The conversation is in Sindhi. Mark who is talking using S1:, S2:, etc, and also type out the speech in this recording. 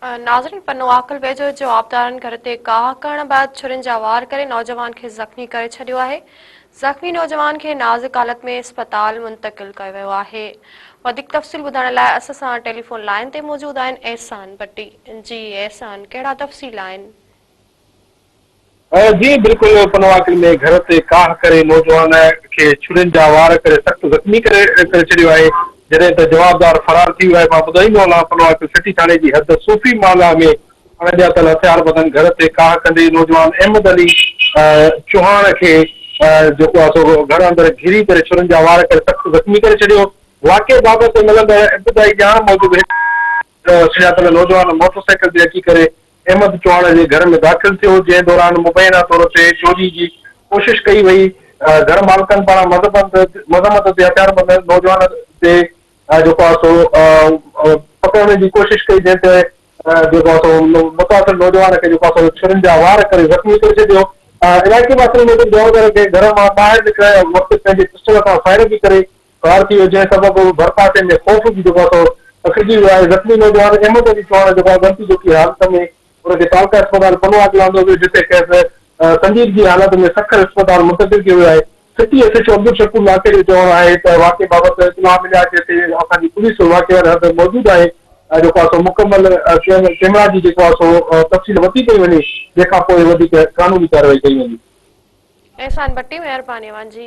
S1: ناظرين پنوعاقل ويجهو جوابدارن گهر تي ڪاهه ڪرڻ بعد ڇرين جا وار ڪري نوجوان کي زخمي ڪري ڇڏيو آهي، زخمي نوجوان کي نازڪ حالت ۾ اسپتال منتقل ڪيو ويو آهي. وڌيڪ تفصيل ٻڌائڻ لاء اسان سان ٽيليفون لائين تي موجود آهن احسان ڀٽي جي احسان ڪهڙا تفصيل آهن؟
S2: جي بلڪل پنوعاقل ۾ گهر تي ڪاهه ڪري نوجوان کي ڇرين جا وار ڪري سخت زخمي ڪري ڪري ڇڏيو آهي جڏهن ته جوابدار فرار ٿي ويو آهي مان ٻڌائيندو هلان پنوعاقل سٽي ٿاڻي جي حد صوفي محلا ۾ اڻڄاتل هٿياربندن گهر تي ڪاهه ڪندي نوجوان احمد علي چوهاڻ کي جيڪو آهي سو گهر اندر گهري ڪري ڇرين جا وار ڪري سخت زخمي ڪري ڇڏيو واقعي بابت ملندڙ ابتدائي ڄاڻ موجب هڪ سڃاتل نوجوان موٽر سائيڪل تي اچي ڪري احمد چوهاڻ جي گهر ۾ داخل ٿيو، جنهن دوران مبينا طور تي چوري جي ڪوشش ڪئي وئي، گهر مالڪن پاران مذمت تي هٿياربند نوجوان تي جيڪو آهي سو پڪڙڻ جي ڪوشش ڪئي، جنهن تي جيڪو آهي سو متاثر نوجوان کي جيڪو آهي سو ڇرين جا وار ڪري زخمي ڪري ڇڏيو، علائقي واسين موجب جوابدار کي گهر مان ٻاهر نڪرڻ وقت پنهنجي پسٽل سان فائر به ڪري فرار ٿي ويو، جنهن سبب ڀرپاسي ۾ خوف به جيڪو آهي سو پکڙجي ويو آهي، زخمي نوجوان احمد علي چوهاڻ جيڪو آهي ڳڻتي جوکي حالت ۾ ان کي تعلقه اسپتال پنوهاٽ لاندو ويو، جتي کيس سنجيدگي حالت ۾ سکر اسپتال منتقل ڪيو ويو آهي، city S H O Abdul Shakoor Lakho جو چوڻ آهي ته واقعي بابت اطلاع مليا جنهن تي اسان جي پوليس واقعي واري هنڌ موجود آهي ۽ جيڪو آهي سو مڪمل ڪيمرا جي جيڪو آهي سو تفصيل ورتي پئي وڃي، جنهن کان پوء وڌيڪ قانوني ڪارروائي ڪئي ويندي.
S1: احسان ڀٽي مهرباني اوهان جي.